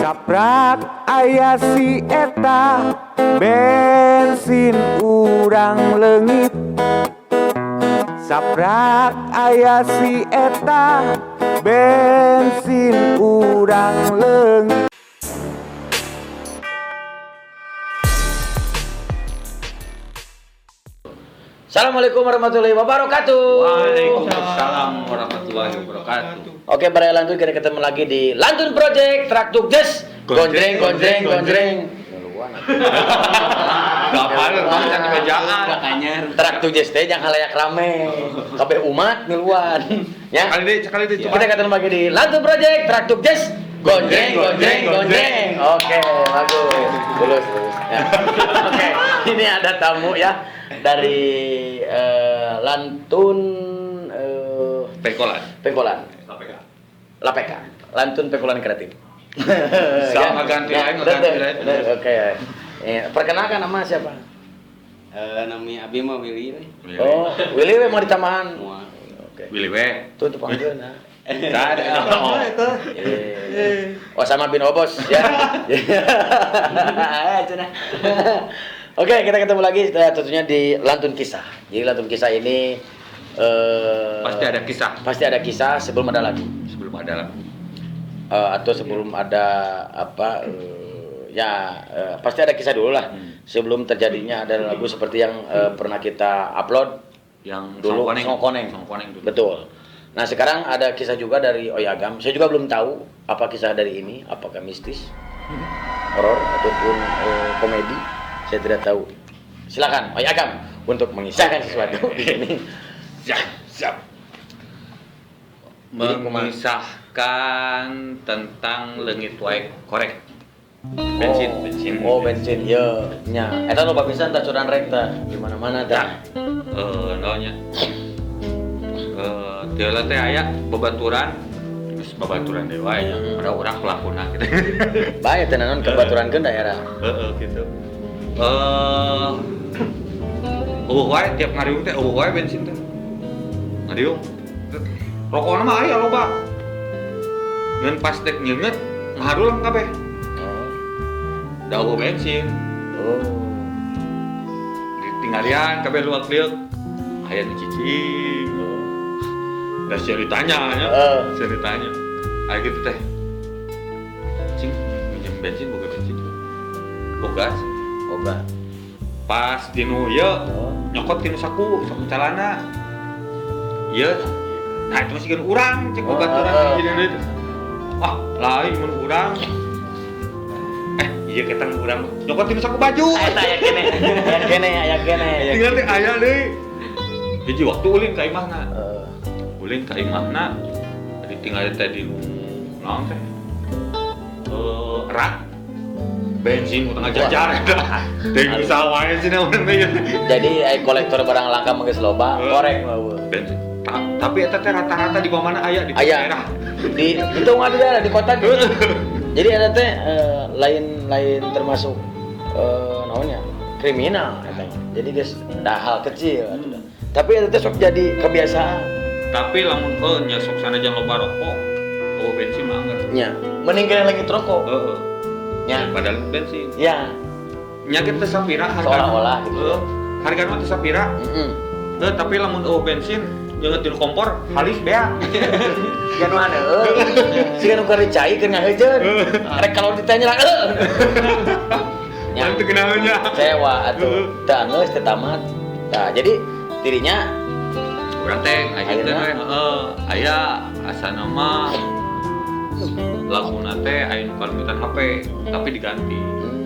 Saprak aya si eta, bensin urang leungit. Saprak aya si eta, bensin urang leungit. Assalamualaikum warahmatullahi wabarakatuh. Waalaikumsalam warahmatullahi wabarakatuh. Oke, Baraya Lantun, kita ketemu lagi di Lantun Project Traktuk Jazz. Gondreng, gonjreng, gonjreng. Gak banget kan bejaan. Traktuk Jazz teh jangan halayak rame. Kabeh umat ngiluan. Ya. Sekali deh coba. Kita ketemu lagi di Lantun Project Traktuk Jazz. Gonjreng, gonjreng, gonjreng. Oke, bagus. Lulus, lulus. Ya. Oke, ini ada tamu ya dari Lantun Pengkolan. Pengkolan. Lapeka. Lantun Pengkolan Kreatif. Sama ganti lain, ganti lain. Oke. Perkenalkan nama siapa? Namanya Abi mah Willy. Oh, Willy we mau ditambahan. Oke. Willy we. Tuh panggil nah. Ada. Oh, sama bin Obos ya. Oke, kita ketemu lagi tentunya di Lantun Kisah. Jadi Lantun Kisah ini pasti ada kisah. Pasti ada kisah sebelum ada lagu. Sebelum ada lagu. Atau sebelum ada apa pasti ada kisah dulu lah. Sebelum terjadinya ada lagu seperti yang pernah kita upload yang dulu Songkoneng. Songkoneng dulu. Betul. Nah, sekarang ada kisah juga dari Oyagam. Saya juga belum tahu apa kisah dari ini, apakah mistis, horor ataupun komedi. Saya tidak tahu. Silakan Oyagam untuk mengisahkan sesuatu di sini. Siap, siap. Mengisahkan tentang leungit wae korek. Bensin, oh, bensin. Oh, bensin. Ya, nya. Eta loba pisan tah curan rek tah di mana-mana tah. Naonnya? Teu teh aya babaturan, geus babaturan deui wae nya. Ada urang pelakuna gitu. Bae teh naon kebaturankeun daerah. Heeh, gitu. Eueuh wae tiap ngariung teh eueuh wae bensin teh. Ngariung. Rokokna mah aya loba. Ngan pas tek nyeungeut ngaharulang kabeh. Oh. Da eueuh bensin. Oh. Ditinggalian kabeh luak liuk. Aya nu cicing. Da ceritanya nya. Ceritanya. Aya kitu teh. Cing minjem bensin boga bensin. Boga. Boga. Pas dinu ieu nyokot tinu saku calana. Ieu. Nah, itu masih urang cek babaturan jadi itu. Ah, lain mun urang. Iya ketang urang. Nyokot tinu saku baju. Eta aya kene. Aya kene, aya kene. Tinggal teh aya deui. Hiji waktu ulin ka imahna. Ulin ka imahna. Jadi tinggal teh di naon teh? Rak bensin utang jajar eta. Teh usaha wae sih naon teh. Jadi kolektor barang langka mah geus loba, korek mah. Bensin. Tapi eta teh rata-rata di mana aya di daerah. Di itu nggak di daerah, di kota gitu. Jadi eta teh lain termasuk naonnya? Kriminal eta. Jadi geus dah hal kecil atuh. Tapi eta teh sok jadi kebiasaan. Tapi lamun nya sok sanajan loba rokok, oh bensin mah anggar. Nya, mending kena lagi rokok. Heeh. Nya, padahal bensin. Ya. Nya ge teu sapira harga. Seolah-olah gitu. Heeh. Hargana mah teu sapira. Heeh. Heuh, tapi lamun eueuh bensin nyeungeut kompor halis beak. Siga nu aneuh. Siga nu keur dicai keur ngaheujeun. Rek kalau ditanya lah heuh. Nya teu kenaeun nya. Sewa atuh. Teu anggeus teu tamat. Tah, jadi dirinya urang teh ngajeun teh heeh, aya asana mah laguna teh aya nu kalemitan HP tapi diganti.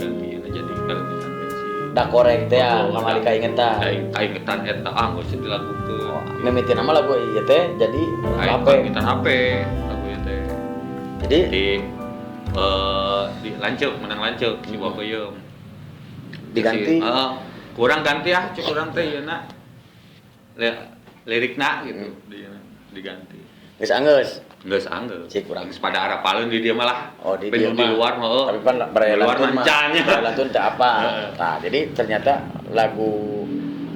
Ganti jadi kalemitan bensin. Da korek teh kamari kaingetan. Kaingetan eta ah geus dilagukeun. Mimitina mah lagu ieu teh jadi HP. Kalemitan HP lagu ieu teh. Jadi di lanceuk menang lanceuk si Wakoyeum. Diganti. Heeh. Kurang ganti ah cek urang teh yeuna. Lirikna gitu diganti. Geus anggeus. Geus anggeus. Cik urang geus pada arapaleun di dieu malah. Oh, di dieu di luar mah heuh. Tapi pan baraya lantun mah. Baraya lantun teh apa. Tah, jadi ternyata lagu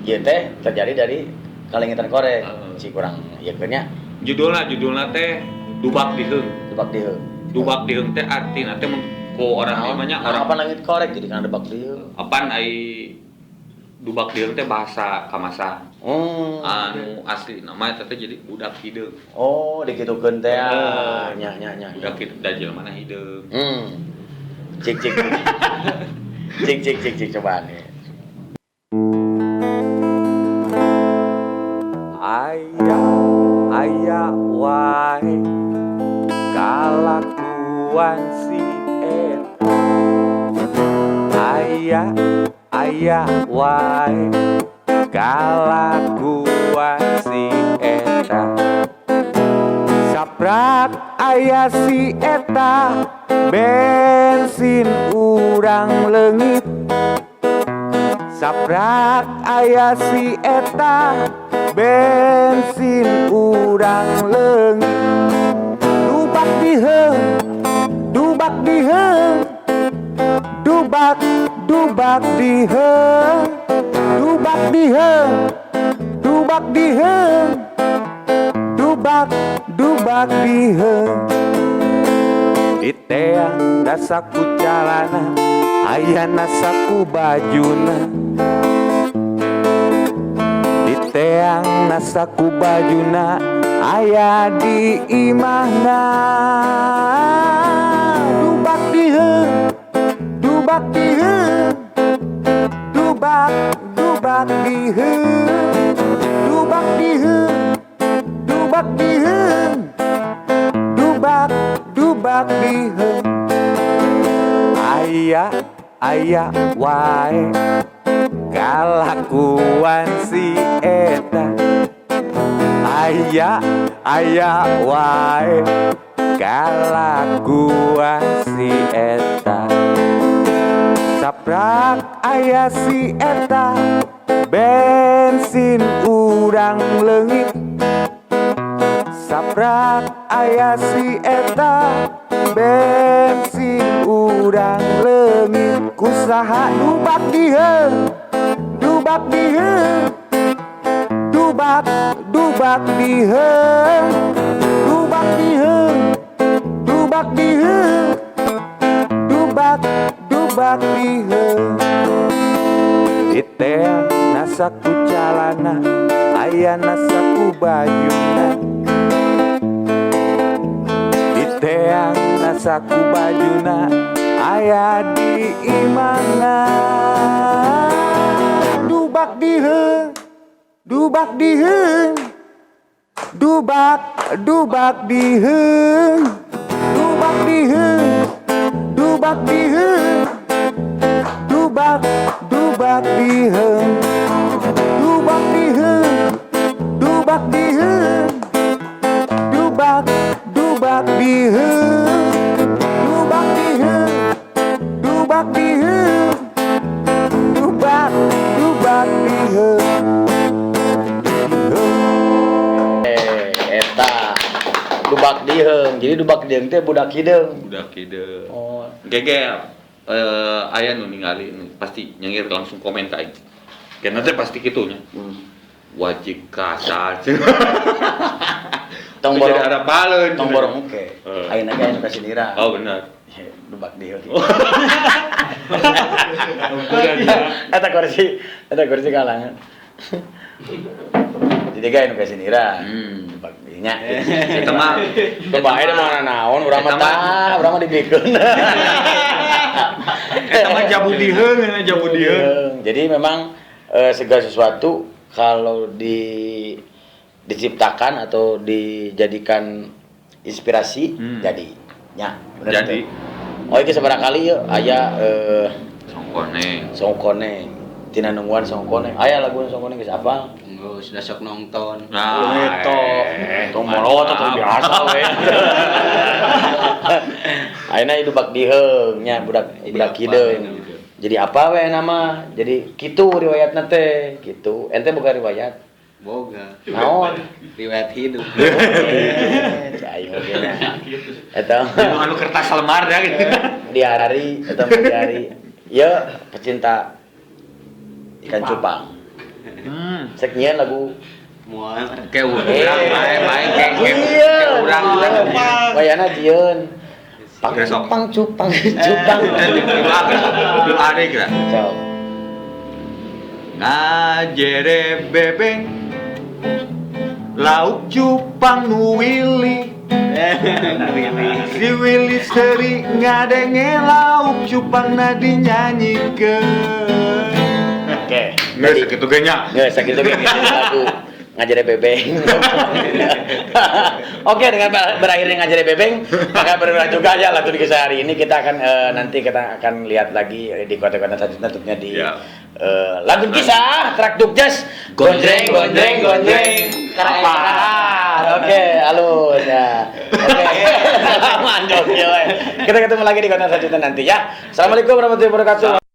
ieu teh terjadi dari kalengitan korek. Cik urang ieu nya. Judulna teh Dubak Diheung. Dubak Diheung. Dubak Diheung teh artina teh mun Ku orang ieu mah nya orang apa langit korek jadi kana dubak dieu. Apaan ai dubak dieu teh bahasa Kamasan. Anu asli nama eta teh jadi budak hideung. Oh, dikitukeun teh. Nya nya nya. Budak hideung da jelema na hideung. Cik cik. Cik cik cik cik cobaan nih. Aya aya wae kalakuan si eta. Aya aya wae kalakuan si eta. Saprak aya si eta bensin urang leungit. Saprak aya si eta bensin urang leungit. Dubak diheung, dubak diheung, dubak dubak diheung, dubak diheung, dubak diheung, dubak dubak diheung. Diteang dasaku calana ayana saku bajuna. Diteang nasaku bajuna aya di imahna. Dubak diheung, dubak diheung, dubak dubak diheung, dubak diheung, dubak diheung, dubak dubak diheung. Aya aya wae kalakuan si eta. Aya aya wae kalakuan si eta. Saprak aya si eta bensin urang leungit. Saprak aya si eta bensin urang leungit. Kusaha dubak diheung, dubak diheung, dubak dubak diheung, dubak diheung, dubak diheung, dubak dubak diheung. Diteang nasaku calana aya nasaku bajuna. Diteang nasaku bajuna aya di imahna. Dubak diheung, dubak diheung, dubak dubak diheung, dubak diheung, dubak diheung, dubak dubak diheung, dubak diheung, dubak diheung, dubak dubak diheung, dubak diheung, dubak diheung, dubak dubak diheung. Eta dubak diheung. Jadi dubak diheung teh budak hideung. Budak hideung. Oh. Geger aya nu ningali pasti nyengir langsung komen ka aing. Kena teh pasti kitu nya. Wajib kasar. Tong borong ada paleun. Tong borong oke. Ayeuna ge anu kasinira. Oh benar. Dubak diheung. Eta kursi kalangan. Jadi ge anu kasinira. Dubak dieu nya. Eta mah bae mah naon urang mah tah, urang mah dibikeun. Eta mah jabu diheung, jabu diheung. Jadi memang segala sesuatu kalau diciptakan atau dijadikan inspirasi jadi nya bener jadi. Oh iki sabaraha kali yeuh aya Songkoneng. Songkoneng. Tina nungguan Songkoneng. Aya lagu Songkoneng geus apal? Geus sudah sok nonton. Nah, eta. Tong molotot biasa we. Ayeuna dubak diheung nya budak budak hideung. Jadi apa we nama? Jadi kitu riwayatna teh, kitu. Ente boga riwayat? Boga. Naon? Riwayat hidup. Cai oge nya. Eta anu kertas lemar ya gitu. Diari eta mah diari. Ieu pecinta ikan cupang. Sek nyieun lagu moal ke urang bae bae ke urang wayana jieun. Pang Besok. cupang cupang cupang. Tilu A, tilu A deh kira. Sok. Ngajere bebeng lauk cupang nu Willy. Si Willy seri ngadenge lauk cupang na dinyanyikeun. Oke. Nggak segitu ge nya. Nggak, segitu ge gitu lagu ngajare bebeng. Oke, dengan berakhirnya ngajare bebeng, maka berakhir juga ya lagu di kisah hari ini. Kita akan nanti kita akan lihat lagi di konten-konten selanjutnya, tentunya di Ya. Lagu kisah Trakduk Jazz, gonjreng gonjreng gonjreng. Apa? Oke, halus ya. Oke, salaman dong. Kita ketemu lagi di konten selanjutnya nanti ya. Assalamualaikum warahmatullahi wabarakatuh.